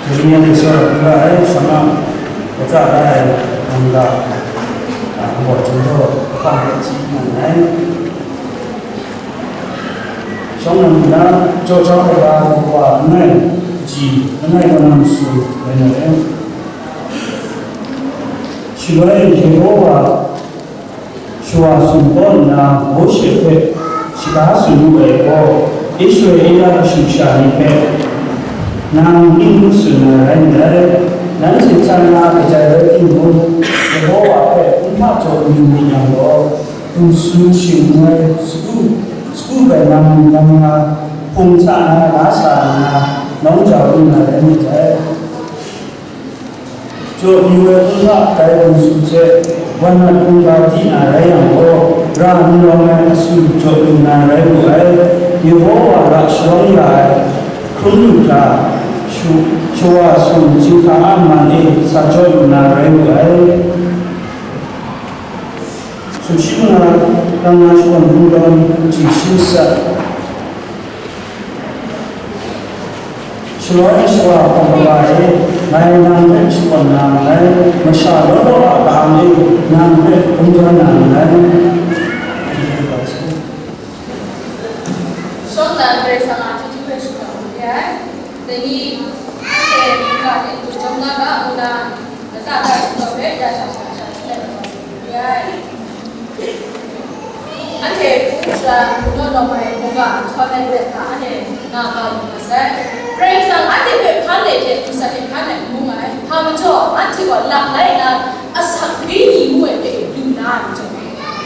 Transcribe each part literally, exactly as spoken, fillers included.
Dai ni anhte tsawra n ra ai, shangang, kaja da ai, nang ga, a, nbawt chyum htaw, hpang hpe chyi nga nngai. Shawng nnan nna, jaw jau ai ga, wa langai, kaji, langai kaw nang su, rai nga ai. Shaloi Yehowa Shawa sumgaw nna Mawshe hpe shaga tsun wu ai gaw, Israela kashu kasha ni hpe, "Nang ning ngu tsun na rai ndai, nanhte hta na kajai rai timung, Yehowa hpe kumhpa jaw lu myit yang gaw, hpung su shing n rai, sagu, sagu bai nam, nam nga, hpung hta na la sa nna, nawng jau lu na rai myit dai." Jaw lu ai hpung hta dai hpung su hte, wan nat hpung ga di na rai yang gaw, ra n rawng ai asu jaw lu na rai wu ai. Yehowa ra sharawng ya ai hkrum lu hkra, shu-, shawa sung chyinghka a man e sa jaw lu na rai wu ai. Sumshi manga, tang na shakawn kungdawn, kaji shi masat. Shaloi shawa hpawng kaba e, ngai nang hpe shakawn na nngai, masha law law a ka-ang e, nang hpe gumjaw na nngai. Shawng nnan Karai Kasang a chyeju hpe shakawn re ai. Dai ni, anhte mungga hte n-gun jawm nga ga, ngu na, lata ga shingkawm hpe ya sha sha sha hte re ai. Anhte hpung sha hpung naw nawm ai mungga nhtawm ai let hta anhte nga ga lu na sai. Karai Kasang anhte hpe hpan ai hte, dusat hte hpan ai n mu ai. Hpa majaw, anhte gaw langai nna asak wenyi ngu ai hpe lu na ai majaw,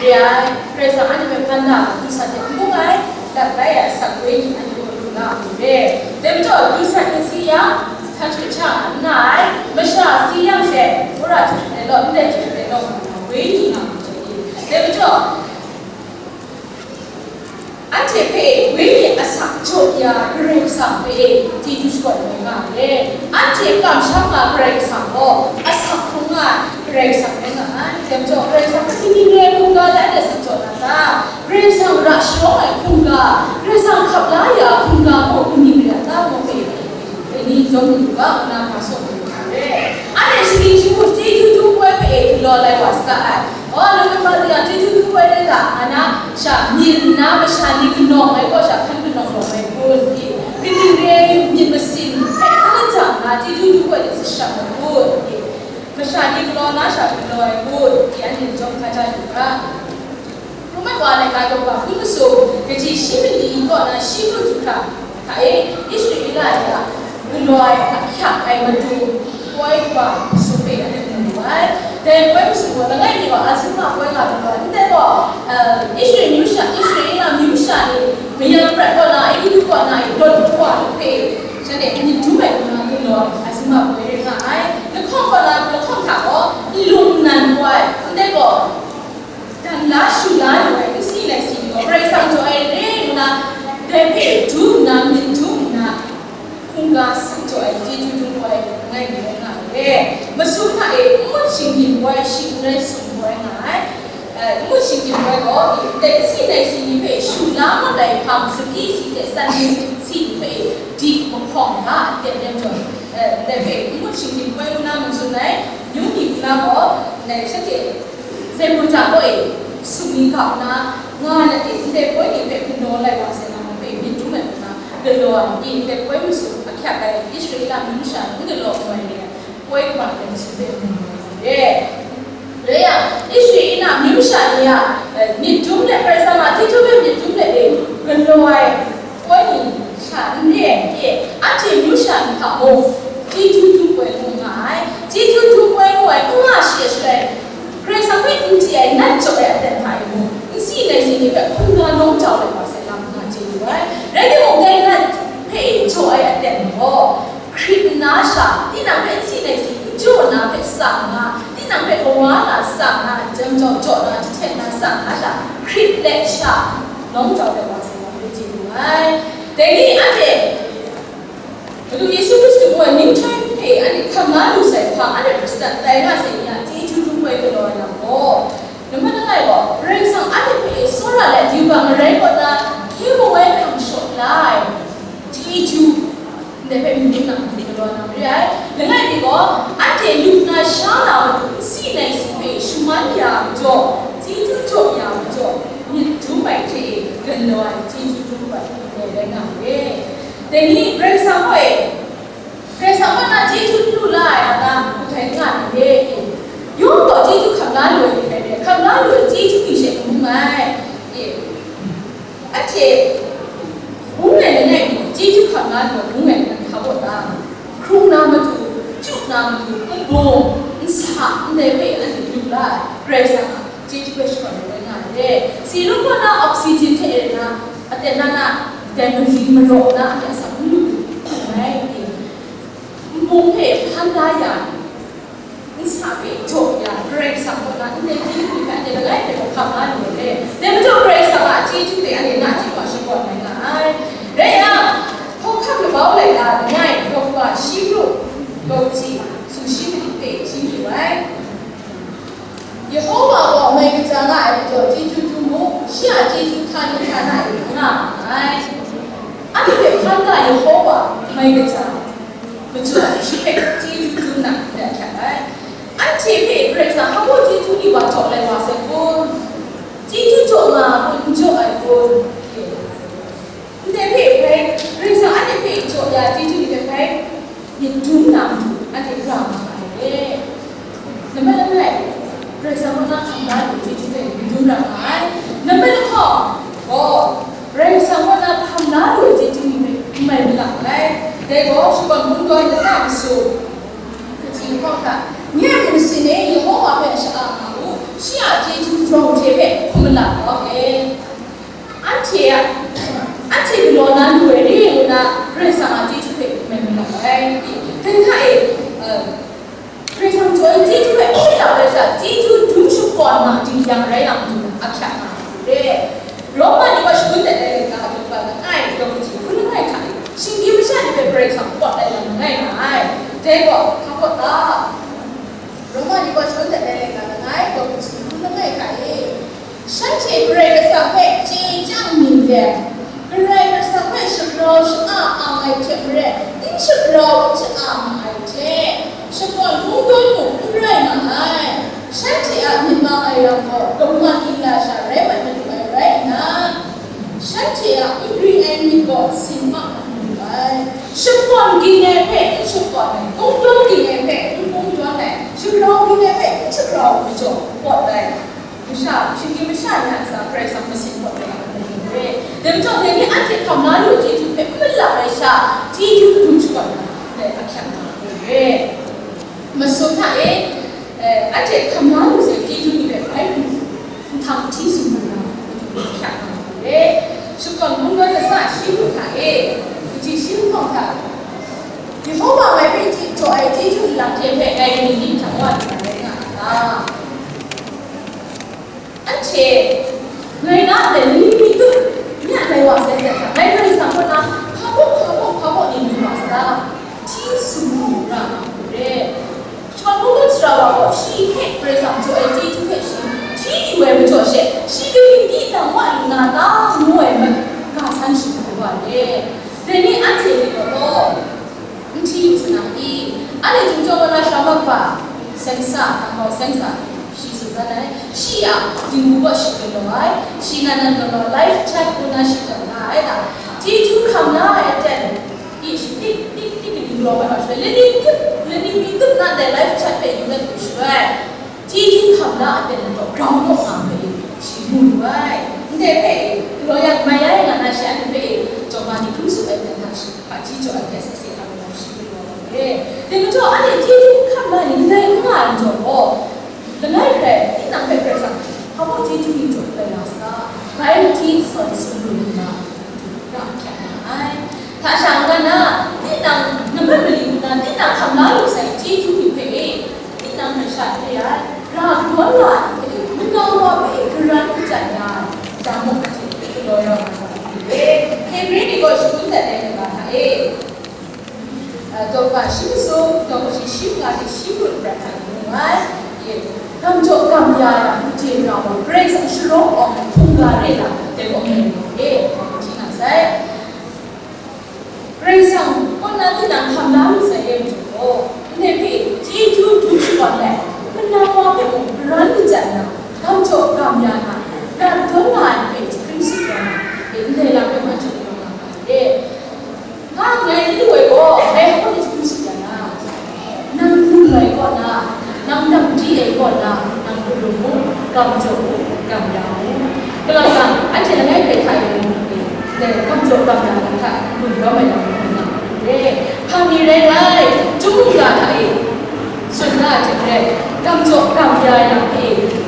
re ai. Karai Kasang anhte hpe hpan na, dusat hte n mu ai, langai ai asak wenyi anhte gaw lu na a mu re. Dai majaw, dusat n si yang, Htan hkrit sha n nga ai, masha si yang she, wora hte law, ndai hte law, wenyi nga ai. Dai majaw, anhte hpe wenyi asak jaw ya Karai Kasang hpe chyeju shakawn ai nga ai. Anhte kamsham nga Karai Kasang gaw asak hkrung nga ai Karai Kasang rai nga ai. Dai majaw, Karai Kasang hpe kaning rai hkungga lai anhte asak jaw na ta? Karai Kasang ra sharawng ai hkungga, Karai Kasang hkap la ya ai hkungga gaw kaning rai a ta? Ngu hpe, Dai ni chyawm lu u ga, nna hpa sawt lu ai hte, anhte shaning shangun chyeju dum ai hpe galaw lai wa saga ai. Wa, Lungre Maria chyeju dum ai rai ga, nga na, sha myit nna masha ni kanawng ai kaw sha hkan kanawng lawm ai kun? Kaning re ai myit masin hpe hkan jang nna chyeju dum ai hte sasham ai kun? Masha ni galaw na sha galaw ai kun? Anhte chyawm hkaja lu ga. Hkrum ai wa laika daw ga hpung masum, kaji shi mali kaw na shi matu hkra hta e, Israela ni a galaw ai ahkyak ai matu poi kaba masum hpe anhte mu wu ai. Dai poi masum gaw langai mi gaw azingma poi nga lu ai. Ndai gaw, eh, Israel myu masha, Israela myu masha ni mayam prat kaw na, Egutu kaw na e lawt hkru wa hpe, shanhte myit dum ai nna galaw ai azingma poi rai nga ai. Lahkawng kaw na lahkawng hta gaw nlung nnan poi, ndai gaw, dan la shu la lu ai, n si nai si ni gaw, Karai Kasang jaw ai re nna, dai hpe dum nna, myit dum nna, hkungga sak jaw ai, chyeju dum ai, langai mi rai nga ai. Masum hta e, n mut shinggyim ai, shing n rai sum ai nga ai. Eh, n mut shinggyim ai gaw, dai n si nai si ni hpe shu la ngut ai hpang, sutdi si hte san ni si ni hpe dik mahkawng ga aten nem jaw, eh, dai hpe n mut shinggyim ai ngu na mung tsun ai, yu ni nna gaw, dai shanhte Zebul hta kaw e, sumni ga nna, nga let e, ndai poi ni hpe galaw lai wa sai na, hpe myit dum ai nna, galaw ai, ndai poi masum ahkyak ai Israela myu masha ni n galaw ai re ai, poi kaba hpe masum hpe mu ai re. Rai yang, Israela myu masha ni a, eh, myit dum let, Karai Kasang a chyeju hpe myit dum let e, galaw ai, Poi ni sha n re ai hte, anhte myu sha ni hta mung, chyeju dum ai ngu nga ai. Chyeju dum ai ngu ai, n nga shi ai shaloi, Karai Kasang hpe n chye ai nat jaw ai aten hta e mung, n si nai si ni hpe hkungga nawng jau ai wa sai lam nga chye lu ai. Rai timung, dai nat hpe jaw ai aten gaw, Hkrit nna sha, tinang hpe n si nai si, n jaw na hpe tsang nga, tinang hpe kawa na tsang nga, jam jau jaw na, jahten na tsang nga sha, hkrit let sha, nawng jau ai wa sai lam rai chye lu ai. Dai ni anhte, Madu Yesu Hkristu gaw ninghtoi hpe anhte hkam la lu sai hpa, anhte Hkristan tai nga sai ni a chyeju dum ai galaw ai lam gaw, nambat langai gaw, Karai Kasang anhte hpe tsawra let yubak marai kaw na, hkye mu ai hkrang shaw la ai chyeju, Dai hpe matu na matu galaw na mare ai. Langai mi gaw, anhte lup na sha na matu nsi nai su hpe shaman ya majaw, chyeju jaw ya majaw, myit dum ai hte e galaw ai chyeju dum ai ndai rai nga ai. Dai ni Karai Kasang kaw e, Karai Kasang kaw na chyeju n lu la ai a ta, kadai nga ai re. Yawng gaw chyeju hkam la lu ai hte re, hkam la lu ai chyeju ni she n bung ai. E, anhte bung ai langai mi, chyeju hkam la lu ai bung ai langai hta gaw ta, hkrung na matu, chyu na matu, n bung, n sa, ndai hpe anhte lu la ai, Karai Kasang a chyeju hpe shakawn ai rai nga ai. Si lung kaw na oxygen hte e na, aten na na, dai mari maraw na, aten asak n lu lu ai. N bung hpe hpan da ya, nsa hpe jaw ya, Karai Kasang kaw na ndai chyeju ni hpe anhte langai hpe hkam la lu ai. Dai majaw Karai Kasang a chyeju hpe anhte nachying wa shakawn ai nga ai. Rai yang, hkawhkam labau laika langai, daw kaba shi pru, daw kaji, sumshi mali hpe hti yu ai. Yehowa gaw mai kaja nga ai majaw chyeju dum mu, shi a chyeju htani htana e nga ma ai. Anhte hpe hkan ga Yehowa mai kaja, majaw shi hpe chyeju dum na, ndai ahkyak ai. Anhte hpe Karai Kasang hpa baw chyeju ni wa jaw lai wa sai kun? Chyeju jaw nga ai kun, n jaw ai kun? Ndai hpe bai, Karai Kasang anhte hpe jaw ya chyeju ni hpe bai, myit dum na matu anhte ra nga ai re. Nambat langai, Karai Kasang kaw na hkam la lu chyeju hpe myit dum ra nga ai. Nambat lahkawng gaw, Karai Kasang kaw na hkam la lu ai chyeju ni hpe n mai malak ai. Dai gaw, shakawn bungdawn kasa masum, kaji lahkawng hta, nye a myit masin e Yehowa hpe sha-a nga u, shi a chyeju jawng hte hpe hkum malak kau ai. Anhte a, anhte galaw na lu ai re ngu na, Karai Kasang a chyeju hpe n mai malak ai. Dai hta e, uh, Karai Kasang jaw ai chyeju hpe n mai malak ai sha, chyeju dum shakawn na jin yang rai yang, ahkyak nga ai re. Roma ni gaw shangun dat ai laika, daw kaba langai, daw kaji hkun langai hta e, shinggyim masha ni hpe Karai Kasang pawt ai lam langai nga ai. Dai gaw, hpa pawt ta? Roma ni gaw shangun dat ai laika langai, daw kaji hkun langai hta e, shanhte Karai Kasang hpe chye chyang myit let, Karai Kasang hpe shagrau sha-a ang ai hte maren, n shagrau n sha-a ma ai hte, shakawn kungdawn mung n rai nga ai. Shanhte a myit mang ai lam gaw, dawman ginla sha rai mat madu ai rai nna, shanhte a n gring ai myit gaw sin mat madu ai. Shakawn ging ai hpe n shakawn ai, kungdawn ging ai hpe n kungdawn ai, shagrau ging ai hpe n shagrau ai majaw, pawt ai. Masha, shinggyim masha ni a ntsa Karai Kasang masin pawt ai lam dai ni re. Dai majaw, dai ni anhte hkam la lu ai chyeju hpe n malak ai sha, chyeju dum shakawn na, dai ahkyak nga ai re. Masum hta e, eh, anhte hkam la lu sai chyeju ni hpe bai lu, nhtang hti sumru na, matu ahkyak nga ai re. Shakawn bungdawn kasa shi pru hta e, kaji shi lahkawng hta, Yehowa ngai hpe jaw ai chyeju nlang hte hpe ngai kaning di hta wa lu na rai nga a ta? Anhte, ngai na ndai lani mi tup, nya tai wa sai hte hta, ngai Karai Kasang kaw na, hpa baw, hpa baw, hpa baw ni lu wa sa, hti sumru ra nga ai re. Shakawn bungdawn sara wa gaw, shi hpe Karai Kasang jaw ai chyeju hpe shi hti yu ai majaw she, shi kaning di hta wa lu na ta, ngu ai mat, ga san shagu wa re. Dai ni anhte myit gaw, n hti yu sa na i? Anhte chyum chyawm wa na sha mak hpa, seng sa, kang hkau seng sa, shi tsun dan ai. Shi a, dingbu gaw shi galaw ai, shi nan nan galaw, live chat ngu na shi galaw na ai ta? Chyeju hkam la ai aten, i shi tik, tik, tik, galaw ai hta shaloi, lani tup, lani mi tup na dai live chat hpe yu dat lu shaloi, chyeju hkam la aten na gaw, grau naw nga hpe shi mu lu ai. Ndai hpe e, galaw yang mai ai nga na shi anhte hpe e, jaw ma ni hkrum tsun ai hta shi, hpaji jaw ai hte sakse hkam gaw shi galaw ai. Dai majaw, anhte chyeju n hkam la ni, kadai n nga ai majaw gaw, langai hkrai, tinang hpe Karai Kasang, hpa baw chyeju ni jaw ai la sa, bai hti sawn sumru ni na, ra hkyak nga ai. Hta sha n-ga na, tinang nambat mali nna, tinang hkam la lu sai chyeju ni hpe e, tinang hkrai sha hte ai, ra kadawn wa ai hpe, manau wa hpe garan kachyan ya ai, ja muk a hte galaw ya ai, Hebre ni gaw shangun dat ai lam hta e, a, daw kaba shi masum, daw kaji shi manga hte shi mut prat hta e mu ai, e, gam jaw gam ya ai a, made ra wa, Karai Kasang sharawng awng hpungga re na, dai gaw mu ai, e, hti nga sai. Karai Kasang Kaw na tinang hkam la lu sai e majaw gaw, ndai hpe chyeju dum shakawn let, manang wa hpe mung garan matsat na, gam jaw gam ya na, ra kadawn nga ai hpe jahkring sharin ya na, ndai lam hpe mung chye nga nga ai. Nga ngai n lu ai gaw, ngai hpa de jahkring sharin ya na, nang lu ai kaw na, nang dam di ai kaw na, nang galum mu, gam jaw mu, gam ya mu. Kalang lang, anhte langai hpe hta e mu, dai gam jaw gam ya lam hta, lu kau ai lam hta, hpa mi rai rai, chyum mungga hta e, tsun na hte maren, gam jaw gam ya ai lam hpe,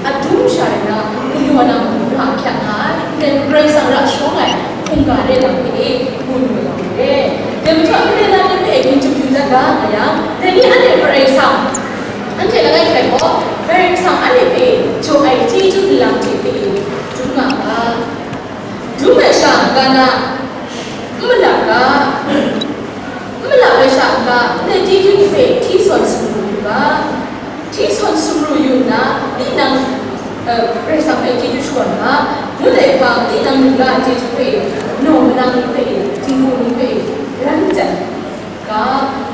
adum sha rai na, galaw na mung ra ahkyak nga ai, ndai Karai Kasang ra sharawng ai hkungga re lam hpe, mu lu ai lam hpe. Dai majaw, ndai lam ni hpe, ginjawng yu dat ga nga yang, dai ni anhte Karai Kasang, anhte langai hpe gaw, Karai Kasang anhte hpe jaw ai chyeju lam hte hpe, dum nga ga. Dum ai sha n ga na, n malap ga, n malap ai sha n ga, ndai chyeju ni hpe hti sawn sumru yu ga. Hti sawn sumru yu nna, tinang, eh, Karai Kasang hpe chyeju shakawn ga, ngut ai hpang, tinang mungga chyeju hpe, naw manang ni hpe, dinghku ni hpe, ran matsat ga,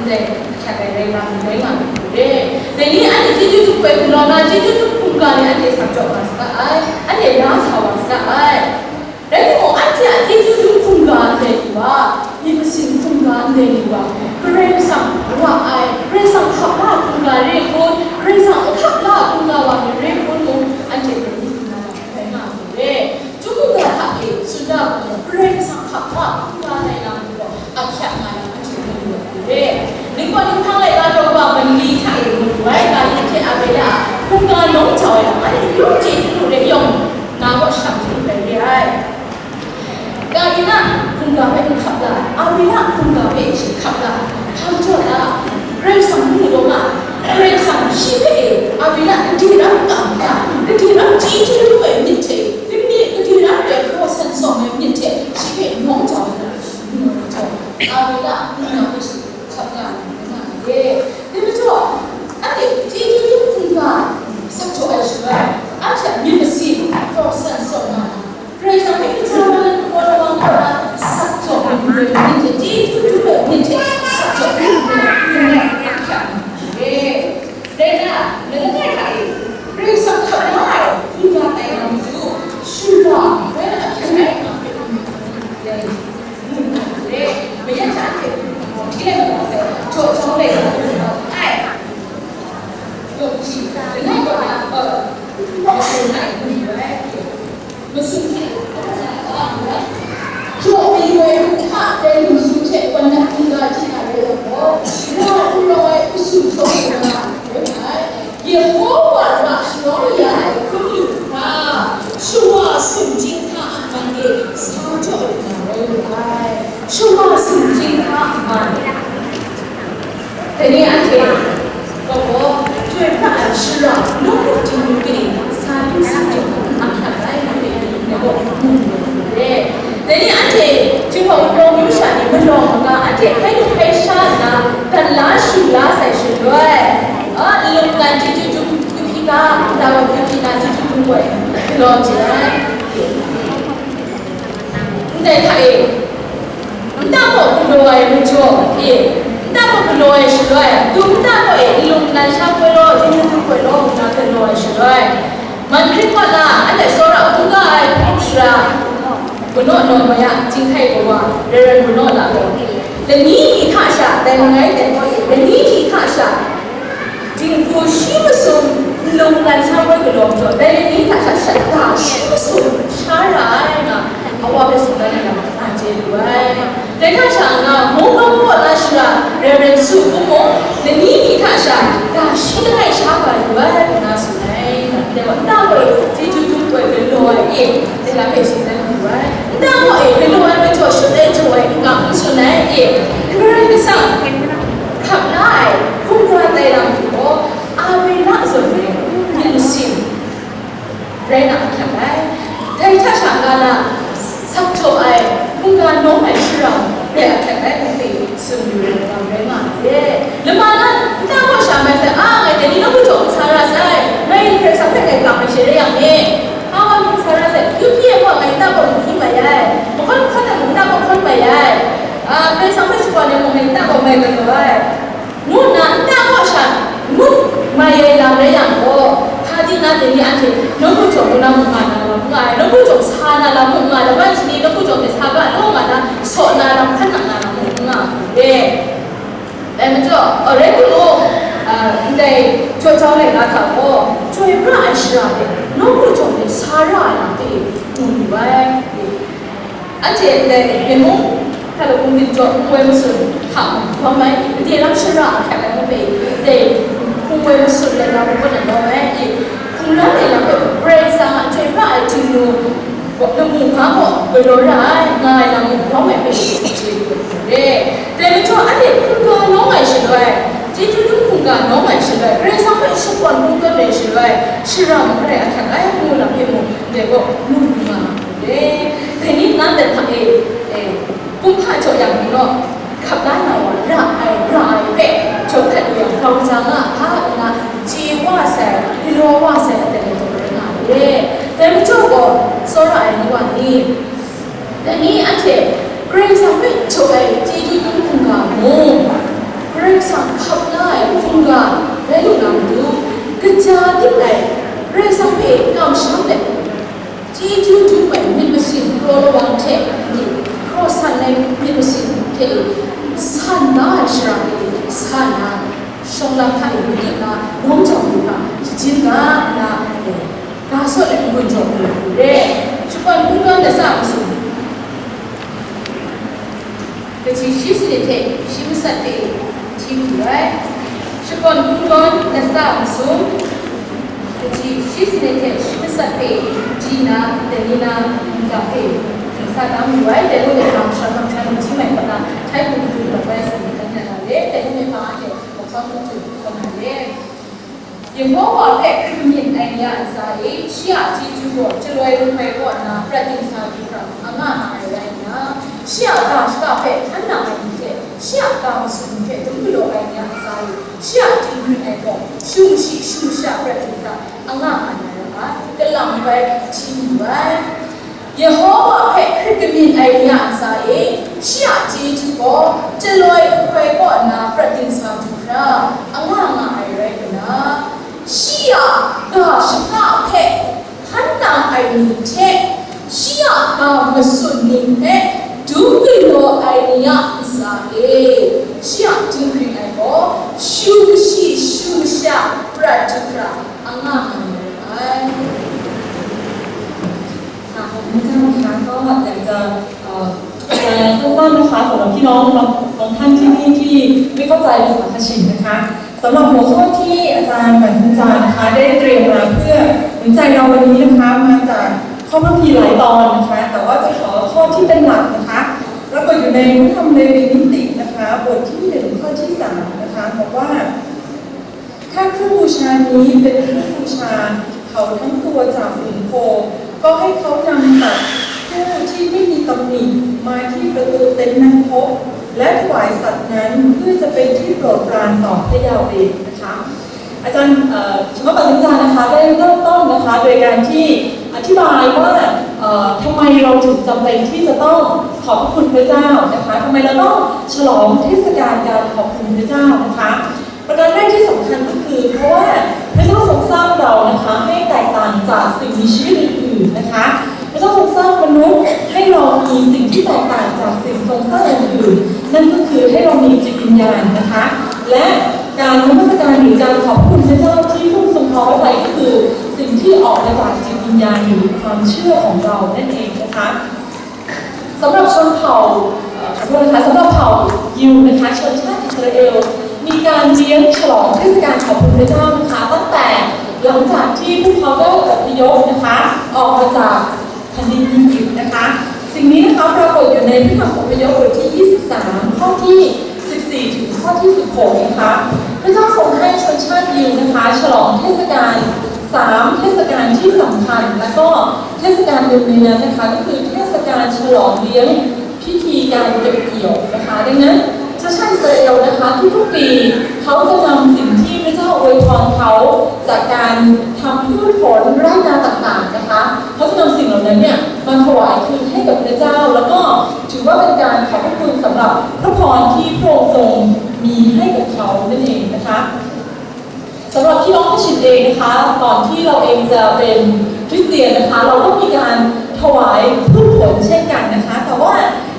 ndai ahkyak ai rai nga, rai nga myit re. Dai ni anhte chyeju dum hpe galaw na, chyeju dum hkungga ni anhte sa jaw nga saga ai, anhte la sa wa saga ai. Rai timung, anhte a chyeju dum hkungga ndai ni wa, myit masin hkungga ndai ni wa, Karai Kasang ra ai, Karai Kasang hkap la hkungga re hkun, Karai Kasang n hkap la hkungga wa myit re hkun mung, anhte dai ni hkungga lam rai nga myit re. Chyum mungga hta e tsun da hkung, Karai Kasang hkap la hkungga ndai lam ni gaw, ahkyak nga yang anhte mu lu ai re. Ningpawt ninghpang laika daw kaba manli hta e mu lu ai, Kayin hte Abela a hkungga nawng jau ai lam, anhte yu chye hkrum rai yawng, nga gaw shang hte rai re ai. Kayin a hkungga hpe n hkap la ai, Abela a hkungga hpe shi hkap la ai, hkam jaw la ai, Karai Kasang mu daw nga ai, Karai Kasang shi hpe e, Abela gade rap kam da, gade rap chyeju lu ai myit hte, limit gade rap re ai hkaw san sawm ai myit hte, shi hpe nawng jau ai. Abela a hkungga hpe shi hkap nga ai, nga ai. Dai majaw, anhte chyeju dum hkungga sa jaw ai shaloi, anhte a myit masin hkaw san sawm nga ai. Karai Kasang hpe kaja wa na, kaja wa na, sa jaw ai myit hte, chyeju dum ai myit hte, sa jaw ai myit hte, ahkyak nga ai. Dai na, langai hta e, Karai Kasang hkap la ai hkungga tai na matu, shuwa, rai ahkyak ai nga hpe, dai, mu na re, mayat hta hte, hti lai mat wa sai, jaw jawng lai wa ai, yawng hti, langai kaw na, uh, masun ai, mu ai, masun hte, jaw mayu ai hta, dai lu su hte, wan nat hkungga hti na rai yang gaw, ra n rawng ai, usu jaw na, rai nga ai. Yehowa ra sharawng ya ai hkrum lu hkra, shawa sumching hta a man e sa jaw lu na rai lu ai. Shawa sumching hta a man. Dai ni anhte gaw, chyoi pra ai shara, nawku Htingnu kaning, sa du sa jaw hkra ahkyak ai, nang e, nang gaw mu lu ai. Dai ni anhte, Jinghpaw wunpawng myu sha ni malawng maga, anhte hkai lu hkai sha nna, dan la shu la sai shaloi, a, nlung nnan chyeju dum kahpyi ga, nta gaw kahpyi na chyeju dum gaw galaw chye ai. Ndai hta e, nta gaw galaw ai majaw e, nta gaw galaw ai shaloi, dum nta gaw e, nlung nnan sha poi law, chyeju dum poi law, nna galaw ai shaloi, man hkrit hkawt na, anhte tsawra hkungga ai hpung shara, Manaw naw mai a, Jinghkai Kawa, Reverend Manaw Lalo. Lani ni hta sha, dai langai dai hpaw e, lani ni hta sha, dinghku shi masum nlung nnan sha poi galaw majaw, dai lani hta sha, shada shi masum sha ra ai nga, awa hpe tsun dan ai lam, na chye lu ai. Dai hta sha nga, Mungkawng kaw na shara, Reverend Su Pu mung, lani ni hta sha, da shi langai sha ga yu ai, ngu na tsun ai. Dai wa, nta gaw e, chyeju dum gaw e, galaw ai e, dai lam e tsun dan yu ai. Nta gaw e, galaw ai majaw shut ai jaw ai n ga n tsun ai e. Karai Kasang hkap la ai, hkungga tai lam hte gaw, Abela zawn e, myit masin rai na ahkyak ai. Dai hta sha nga na, sak jaw ai, hkungga nawng ai shara rai ahkyak ai, ngu hpe Wan shani nawku jawng hte sa ga law nga na, saw na lam hkan nang na lam mung n nga ai. Dai majaw, arai timung, a, ndai jaw jau lai na hta gaw, chyoi pra ai shara hte, nawku jawng hte sa ra ai lam hte e, mu lu ai. Anhte ndai byin mung, hkra lakum byin jaw hpung woi masun hta mung, hkawm ai, gade lam shara ahkyak ai mung hpe, ndai hpung woi masun lai na mung kaw na lawm ai, hkungran ai lam hpe, Karai Kasang a chyoi pra ai htingnu, lamu hpa gaw galaw ra ai, nga ai lam mung lawm ai hpe chye lu ai re. Dai majaw, anhte hkungga nawng ai shaloi, chyeju dum hkungga nawng ai shaloi, Karai Kasang hpe shakawn kungdawn ai shaloi, shara mung grai ahkyak ai ngu lam hpe mung, ndai gaw mu lu nga ai re. Dai ni na dat hta e, e, kumhpa jaw yang ni gaw, hkap la na wa ra ai, ra ai hpe, jaw hkat lu yang, grau kaja nga a hka nna, chye wa sai, galaw wa sai, aten aten rai nga ai re. Dai majaw gaw, tsawra ai ni wa ni, dai ni anhte Karai Kasang hpe jaw ai chyeju dum hkungga mung, Karai Kasang hkap la ai hkungga rai lu na matu, kaja dip ai, Karai Kasang hpe kamsham let, chyeju dum ai myit masin kraw lawang hte, hkraw san ai myit masin hte san da ai shara hte sa nna, shawng lam hta e mungkan na nawng jau lu hkra, shajin ga nna, ga sawt ai n-gun jaw lu re. Shakawn kungdawn latsa masum, kaji shi sanit hte shi masat hpe hti lu ai. Shakawn kungdawn latsa masum, kaji shi sanit hte shi masat hpe hti na, dai ni na, nta hpe htingsa tam lu ai, dai mung dai hpang sha hpang sha ningchyi mai hpang na, htai hku hku mat ai sa ni, dan ya na le, dai mung dai hpang a hte, hpang hku hku mat na le. Yehowa hpe hkrit kamyin ai ni a ntsa e, shi a chyeju gaw chyaloi lahkoi kaw nna prat dingsa du hkra, a nga nga ai rai nna, shi a ga shaka hpe hkan nang ai ni hte, shi a ga masum ni hte dum galaw ai ni a ntsa e, shi a dinghpring ai gaw, shu mashi shu masha prat du hkra, a nga nga na ra ai, kalang bai hti lu ai. Yehowa hpe hkrit kamyin ai ni a ntsa e, shi a chyeju gaw, chyaloi lahkoi kaw nna prat dingsa du hkra, a nga nga ai rai nna, shi a ga shaka hpe hkan nang ai ni hte, shi a ga masun ni hpe dum galaw ai ni a ntsa e, shi a dinghpring ai gaw, shu kashi shu masha prat du hkra, a nga nga ai. ค่ะ ขอบคุณเจ้านะคะ ก็อยากจะ เอ่อ จะสั้นๆ นะคะ สำหรับพี่น้องบาง บางท่านที่นี่ ที่ไม่เข้าใจภาษาคาชินนะคะ สำหรับหัวข้อที่อาจารย์หมายสัญจานะคะ ได้เตรียมมาเพื่อหนุนใจเราวันนี้นะคะ มาจากข้อพระคัมภีร์หลายตอนนะคะ แต่ว่าจะขอข้อที่เป็นหลักนะคะ ปรากฏอยู่ในพระธรรมเลวีนิตินะคะ บทที่หนึ่ง ข้อที่สามนะคะ บอกว่า ถ้าเครื่องบูชานี้เป็นเครื่องบูชาเผาทั้งตัวจากหนึ่งโค ก็ให้เขานำสัตว์ผู้ที่ไม่มีตำหนิมาที่ประตูเต็นท์นัดพบ และถวายสัตว์นั้นเพื่อจะเป็นที่โปรดปรานต่อพระยาเวห์นะคะ อาจารย์ เอ่อ ชิมะปะสินจานะคะ ได้เริ่มต้นนะคะ โดยการที่อธิบายว่า เอ่อ ทำไมเราถึงจำเป็นที่จะต้องขอบพระคุณพระเจ้านะคะ ทำไมเราต้องฉลองเทศกาลการขอบคุณพระเจ้านะคะ ประการแรกที่สำคัญก็คือ เพราะว่าพระเจ้าทรงสร้างเรานะคะ ให้แตกต่างจากสิ่งมีชีวิตอื่นๆนะคะ พระเจ้าทรงสร้างมนุษย์ให้เรามีสิ่งที่แตกต่างจากสิ่งทรงสร้างอื่นๆ นั่นก็คือให้เรามีจิตวิญญาณนะคะ และการนมัสการหรือการขอบคุณพระเจ้าที่พระองค์ทรงพอพระทัยก็คือสิ่งที่ออกมาจากจิตวิญญาณหรือความเชื่อของเรานั่นเองนะคะ สำหรับชนเผ่า เอ่อ ขอโทษนะคะ สำหรับเผ่ายิวนะคะ ชนชาติอิสราเอล มีการเลี้ยงฉลองเทศกาลขอบคุณพระเจ้านะคะ ตั้งแต่หลังจากที่พวกเขาได้อพยพนะคะ ออกมาจากแผ่นดินอียิปต์นะคะ สิ่งนี้นะคะปรากฏอยู่ในพระธรรมอพยพบทที่ ยี่สิบสาม ข้อที่ สิบสี่ ถึงข้อที่ สิบหก นะคะ พระเจ้าทรงให้ชนชาติยิวนะคะ ฉลองเทศกาลสามเทศกาลที่สำคัญ และก็เทศกาลหนึ่งในนั้นนะคะ ก็คือเทศกาลฉลองเลี้ยงพิธีการเก็บเกี่ยวนะคะ ดังนั้นชนชาติอิสราเอลนะคะ ทุกๆปีเขาจะนำสิ่งที่พระเจ้าอวยพรเขาจากการทำพืชผลไร่นาต่างๆนะคะ เขาจะนำสิ่งเหล่านั้นเนี่ยมาถวายคืนให้กับพระเจ้า แล้วก็ถือว่าเป็นการขอบพระคุณสำหรับพระพรที่พระองค์ทรงมีให้กับเขานั่นเองนะคะ สำหรับพี่น้องคาชินเองนะคะ ก่อนที่เราเองจะเป็นคริสเตียนนะคะ เราก็มีการ ถวายพืชผลเช่นกันนะคะ แต่ว่า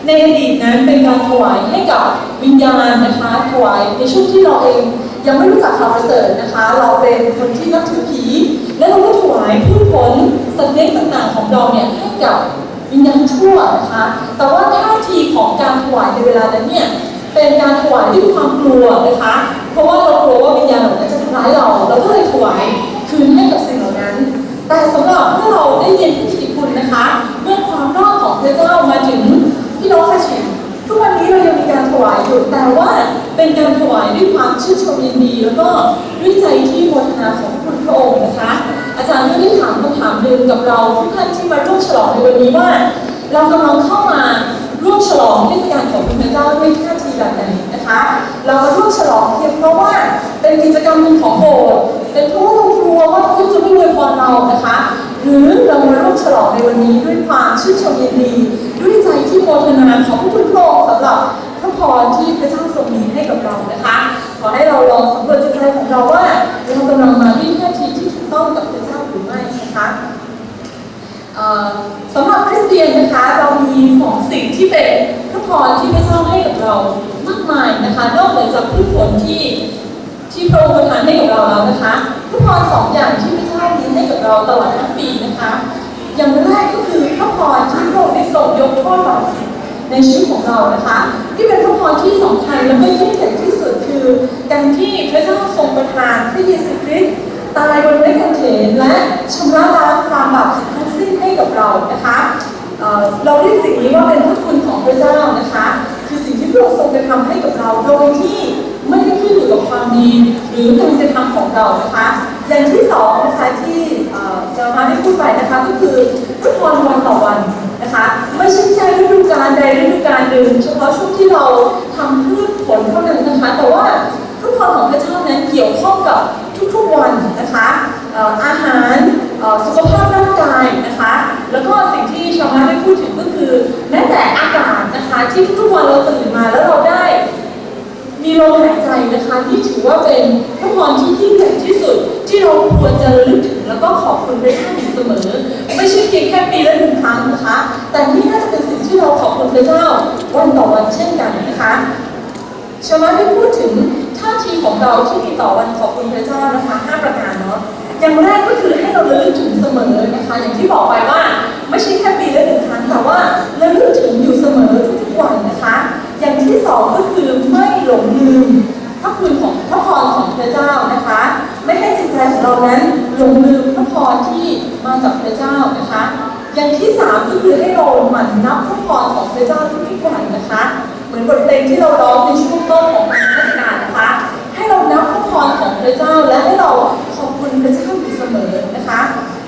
ในอดีตนั้นเป็นการถวายให้กับวิญญาณนะคะ ถวายในช่วงที่เราเองยังไม่รู้จักข่าวประเสริฐนะคะ เราเป็นคนที่นับถือผี และเราก็ถวายพืชผลสัตว์เลี้ยงต่างๆของเราเนี่ยให้กับวิญญาณชั่วนะคะ แต่ว่าท่าทีของการถวายในเวลานั้นเนี่ยเป็นการถวายด้วยความกลัวนะคะ เพราะว่าเรากลัวว่าวิญญาณเหล่านั้นจะทำร้ายเรา เราก็เลยถวายคืนให้กับสิ่งเหล่านั้น แต่สำหรับเมื่อเราได้ยินพระกิตติคุณนะคะ เมื่อความรอดของพระเจ้ามาถึงพี่น้องคาชิน ทุกวันนี้เรายังมีการถวายอยู่ แต่ว่าเป็นการถวายด้วยความชื่นชมยินดี แล้วก็ด้วยใจที่โมทนาขอบพระคุณพระองค์นะคะ อาจารย์ก็ได้ถามคำถามหนึ่งกับเราทุกท่านที่มาร่วมฉลองในวันนี้ว่า เรากำลังเข้ามาร่วมฉลองเทศกาลของคุณพระเจ้าด้วยท่าทีแบบไหนนะคะ เรามาร่วมฉลองเพียงเพราะว่าเป็นกิจกรรมหนึ่งของโบสถ์ เป็นเพราะว่าเรากลัวว่าพระเจ้าจะไม่อวยพรเรานะคะ หรือเรามาร่วมฉลองในวันนี้ด้วยความชื่นชมยินดี ด้วยใจที่โมทนาขอบพระคุณพระองค์สำหรับพระพรที่พระเจ้าทรงมีให้กับเรานะคะ ขอให้เราลองสำรวจจิตใจของเราว่าเรากำลังมาด้วยท่าทีที่ถูกต้องกับพระเจ้าหรือไม่นะคะ เอ่อ สำหรับคริสเตียนนะคะ เรามีสองสิ่งที่เป็นพระพรที่พระเจ้าให้กับเรามากมายนะคะ นอกเหนือจากพืชผลที่ที่พระองค์ประทานให้กับเราแล้วนะคะ พระพรสองอย่างที่พระเจ้ามีให้กับเราตลอดทั้งปีนะคะ อย่างแรกก็คือพระพรที่พระองค์ได้ทรงยกโทษบาปผิดในชีวิตของเรานะคะ ที่เป็นพระพรที่สำคัญและก็ยิ่งใหญ่ที่สุดคือการที่พระเจ้าทรงประทานพระเยซูคริสต์ตายบนไม้กางเขนและชำระล้างความบาปผิดทั้งสิ้นให้กับเรานะคะ เอ่อ เราเรียกสิ่งนี้ว่าเป็นพระคุณของพระเจ้านะคะ คือสิ่งที่พระองค์ทรงกระทำให้กับเราโดยที่ไม่ได้ขึ้นอยู่กับความดีหรือการกระทำของเรานะคะ อย่างที่สองนะคะที่ เอ่อ จะมาได้พูดไปนะคะก็คือพระพรวันต่อวันนะคะ ไม่ใช่แค่ฤดูกาลใดฤดูกาลหนึ่งเฉพาะช่วงที่เราทำพืชผลเท่านั้นนะคะ แต่ว่าพระพรของพระเจ้านั้นเกี่ยวข้องกับทุกๆวันนะคะ เอ่อ อาหาร เอ่อ สุขภาพร่างกายนะคะ แล้วก็สิ่งที่ชาวบ้านได้พูดถึงก็คือแม้แต่อากาศนะคะที่ทุกๆวันเราตื่นมาแล้วเราได้มีลมหายใจนะคะ นี่ถือว่าเป็นพระพรที่ยิ่งใหญ่ที่สุดที่เราควรจะระลึกถึงแล้วก็ขอบคุณพระเจ้าอยู่เสมอ ไม่ใช่เพียงแค่ปีละหนึ่งครั้งนะคะ แต่นี่น่าจะเป็นสิ่งที่เราขอบคุณพระเจ้าวันต่อวันเช่นกันนะคะ ชาวบ้านได้พูดถึงท่าทีของเราที่มีต่อวันขอบคุณพระเจ้านะคะห้าประการเนาะ อย่างแรกก็คือให้เราระลึกถึงเสมอนะคะ อย่างที่บอกไปว่าไม่ใช่แค่ปีละหนึ่งครั้ง แต่ว่าระลึกถึงอยู่เสมอทุกๆวันนะคะ อย่างที่สองก็คือไม่หลงลืมพระคุณของพระพรของพระเจ้านะคะ ไม่ให้จิตใจของเรานั้นหลงลืมพระพรที่มาจากพระเจ้านะคะ อย่างที่สามก็คือให้เราหมั่นนับพระพรของพระเจ้าทุกๆวันนะคะ เหมือนบทเพลงที่เราร้องในช่วงต้นของการนมัสการนะคะ ให้เรานับพระพรของพระเจ้าและให้เราขอบคุณพระเจ้าอยู่เสมอนะคะ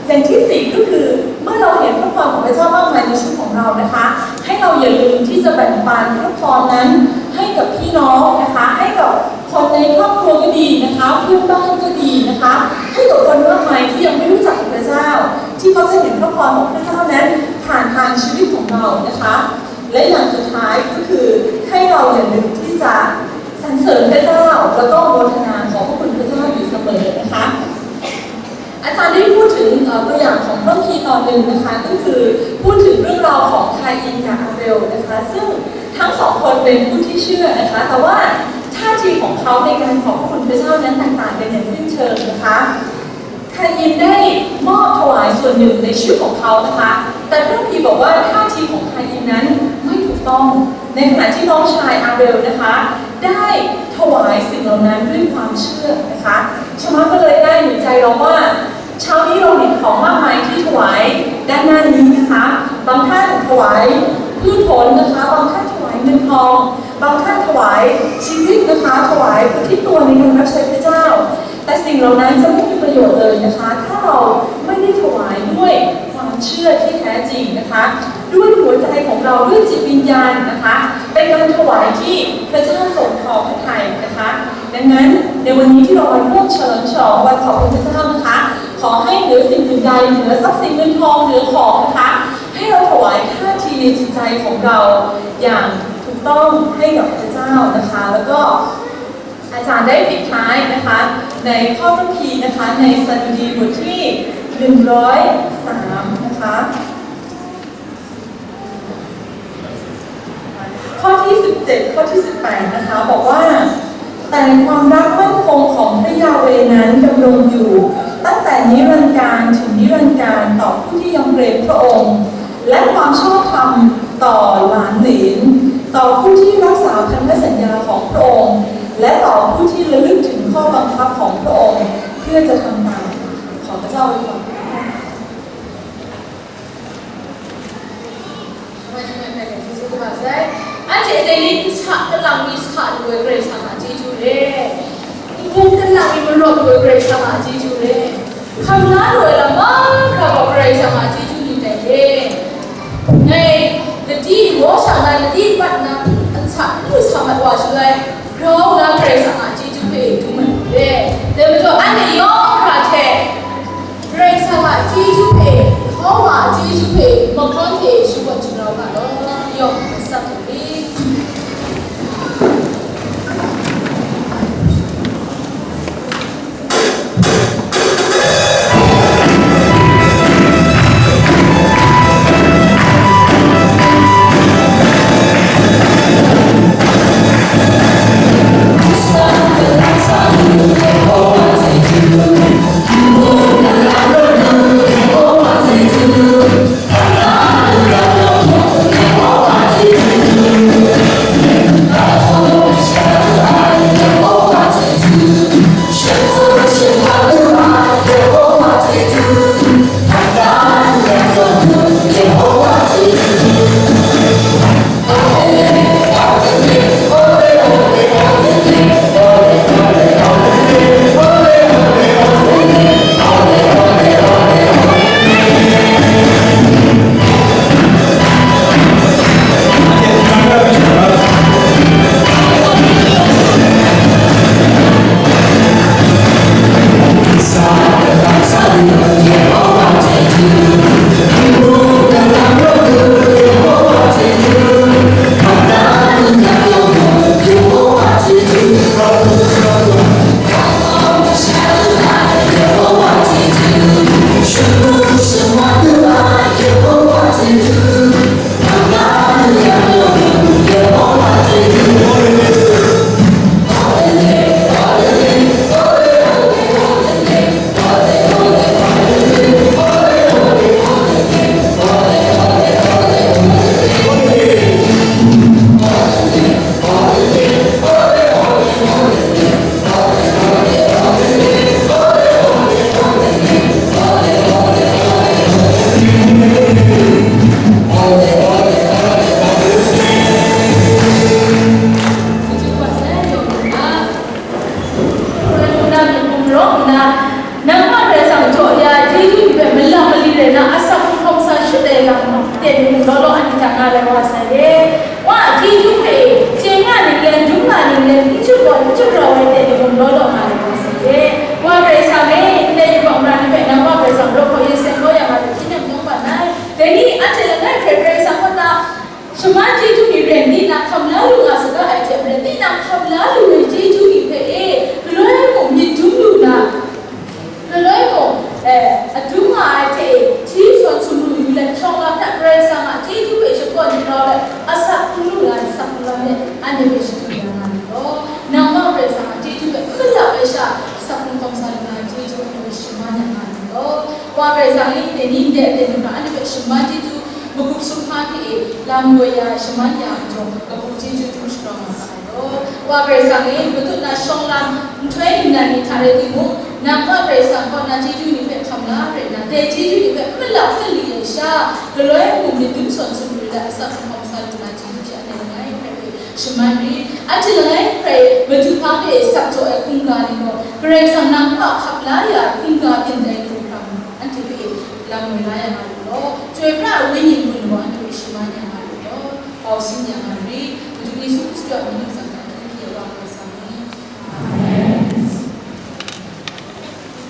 อย่างที่สี่ก็คือเมื่อเราเห็นพระพรของพระเจ้ามากมายในชีวิตของเรานะคะ ให้เราอย่าลืมที่จะแบ่งปันพระพรนั้นให้กับพี่น้องนะคะ ให้กับคนในครอบครัวก็ดีนะคะ เพื่อนบ้านก็ดีนะคะ ให้กับคนมากมายที่ยังไม่รู้จักพระเจ้า ที่เขาจะเห็นพระพรของพระเจ้านั้นผ่านทางชีวิตของเรานะคะ และอย่างสุดท้ายก็คือให้เราอย่าลืมที่จะสรรเสริญพระเจ้า แล้วก็โมทนาขอบพระคุณพระเจ้าอยู่เสมอนะคะ อาจารย์ได้พูดถึงเอ่อตัวอย่างของพระคัมภีร์ตอนหนึ่งนะคะ ก็คือพูดถึงเรื่องราวของคาอินกับอาเบลนะคะ ซึ่งทั้งสองคนเป็นผู้ที่เชื่อนะคะ แต่ว่าท่าทีของเขาในการขอบพระคุณพระเจ้านั้นแตกต่างกันอย่างสิ้นเชิงนะคะ คาอินได้มอบถวายส่วนหนึ่งในชีวิตของเขานะคะ แต่พระคัมภีร์บอกว่าท่าทีของคาอินนั้นไม่ถูกต้อง ในขณะที่น้องชายอาเบลนะคะ ได้ถวายสิ่งเหล่านั้นด้วยความเชื่อนะคะ ชาวบ้านก็เลยได้หนุนใจเราว่า เช้านี้เราเห็นของมากมายที่ถวายด้านหน้านี้นะคะ บางท่านถวายพืชผลนะคะ บางท่านถวายเงินทอง บางท่านถวายชีวิตนะคะ ถวายอุทิศตัวในการรับใช้พระเจ้า แต่สิ่งเหล่านั้นจะไม่มีประโยชน์เลยนะคะ ถ้าเราไม่ได้ถวายด้วยความเชื่อที่แท้จริงนะคะ ด้วยหัวใจของเรา ด้วยจิตวิญญาณนะคะ เป็นการถวายที่พระเจ้าทรงพอพระทัยนะคะ ดังนั้นในวันนี้ที่เรามาร่วมเฉลิมฉลองวันขอบคุณพระเจ้านะคะ ขอให้เหนือสิ่งอื่นใด เหนือทรัพย์สินเงินทอง เหนือของนะคะ ให้เราถวายท่าทีในจิตใจของเราอย่างถูกต้องให้กับพระเจ้านะคะ แล้วก็อาจารย์ได้ปิดท้ายนะคะ ในข้อพระคัมภีร์นะคะ ในสดุดีบทที่หนึ่งร้อยสามนะคะ ข้อที่สิบเจ็ด ข้อที่สิบแปด นะคะ บอกว่า แต่ความรักมั่นคงของพระยาเวห์นั้นดำรงอยู่ตั้งแต่นิรันดร์กาลถึงนิรันดร์กาลต่อผู้ที่ยำเกรงพระองค์ และความชอบธรรมต่อหลานเหลน ต่อผู้ที่รักษาพันธสัญญาของพระองค์ และต่อผู้ที่ระลึกถึงข้อบังคับของพระองค์ เพื่อจะทำตาม ขอพระเจ้าอวยพรทุกท่าน Anhte dai ni n sa kalang mi sa lu ai Karai Kasang a chyeju re. N bung kalang mi marawt lu ai Karai Kasang a chyeju re. Hkam la lu ai lam mahkra gaw Karai Kasang a chyeju ni dai re. Ngai ladi waw sha na, ladi pat na, n sa n lu sa mat wa shaloi, grau na Karai Kasang a chyeju hpe dum ai hku re. Dai majaw, anhte yawng hkra hte Karai Kasang a chyeju hpe, Yehowa a chyeju hpe, mahkawn hte shakawn shagrau nga law, yawng matsat lu rit. Nang a Karai Kasang jaw ya, chyeju ni hpe malap mali rai na, asak hkrung hkawm sa shut ai lam, ten ni mung law law, anhte hta nga lai wa sai re. Wa a chyeju hpe, chye nga ning len, dum nga ning len, n shut gaw, n shut rau ai ten ni mung law law nga lai wa sai re. Wa Karai Kasang e, ndai yubak mara ni hpe nang wa Karai Kasang raw hkaw ye seng kau ya nga ai hte, hkying nem tawng ban ai. Dai ni anhte langai hkrai Karai Kasang kaw na shaman chyeju ni ren nna hkam la lu nga saga ai hte maren, tinang hkam la lu ai chyeju ni hpe e, galoi mung myit dum lu na, galoi mung, eh, adum nga ai hte e, hti sawn sumru yu let, shawng lam hta Karai Kasang a chyeju hpe shakawn shagrau let, asak hkrung lu na, asak hkrung lam let, anhte hpe shadu ya nga myit law. Nang wa Karai Kasang a chyeju hpe n malap ai sha, asak hkrung hkawm sa lu na ai chyeju anhte hpe shaman ya nga myit law. Wa Karai Kasang e, dai ni ndai aten lu na, anhte hpe shaman chyeju, magup sumhpa hte e lam loi ya ai shaman ya ai majaw, kabu chyeju dum shagrau nga ga ai law. Wa Karai Kasang e, matut na shawng lam nhtoi nnan ni hta rai timung, nang wa Karai Kasang kaw na chyeju ni hpe hkam la rai nna, dai chyeju ni hpe n malap n li ai sha, galoi mung myit dum sawn sumru let, asak hkrung hkawm sa lu na chyeju hte anhte langai hkrai hpe shaman rit. Anhte langai hkrai Madu hpa hpe sak jaw ai hkungga ni gaw, Karai Kasang nang hpe hkap la ya ai hkungga byin dai hkrum hkram, anhte hpe lam woi la ya nga lu law, Chyoi pra ai Wenyi Bun gaw anhte hpe shaman ya nga lu law, bau sin ya nga rit. Madu Yesu Hkristu a mying ntsa